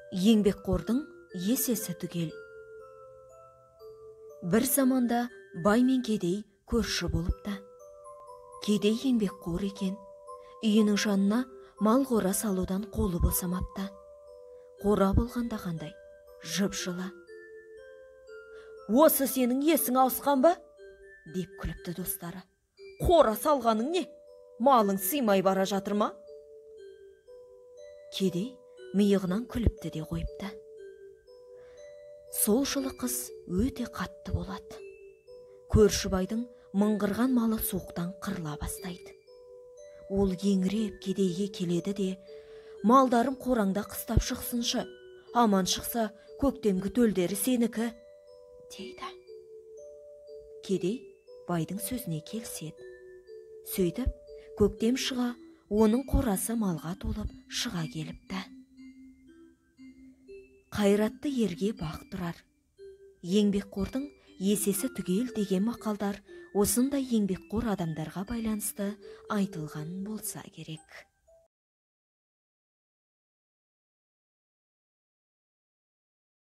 Еңбекқордың есесі түгел. Бір заманда бай мен кедей көрші болыпты. Кедей еңбекқор екен. Үйінің жанына мал қора салудан қолы босамапты. Қора болғанда қандай, жып-жылы. Осы сенің есің ауысқан ба? Деп күліпті достары. Қора салғаның не? Малың сыймай бара жатыр ма? Кедей миығынан күліпті де қойыпты. Сол жылы қыс өте қатты болады. Көрші байдың мыңғырған малы суықтан қырыла бастайды. Ол еңіреп кедейге келеді де, малдарым қораңда қыстап шықсыншы, аман шықса көктемгі төлдері сенікі, дейді. Кедей байдың сөзіне келіседі. Сөйтіп, көктем шыға, оның қорасы малға толып шыға келіпті. Қайратты ерге бақ тұрар. Еңбекқордың есесі түгел деген мақалдар осындай еңбекқор адамдарға байланысты айтылған болса керек.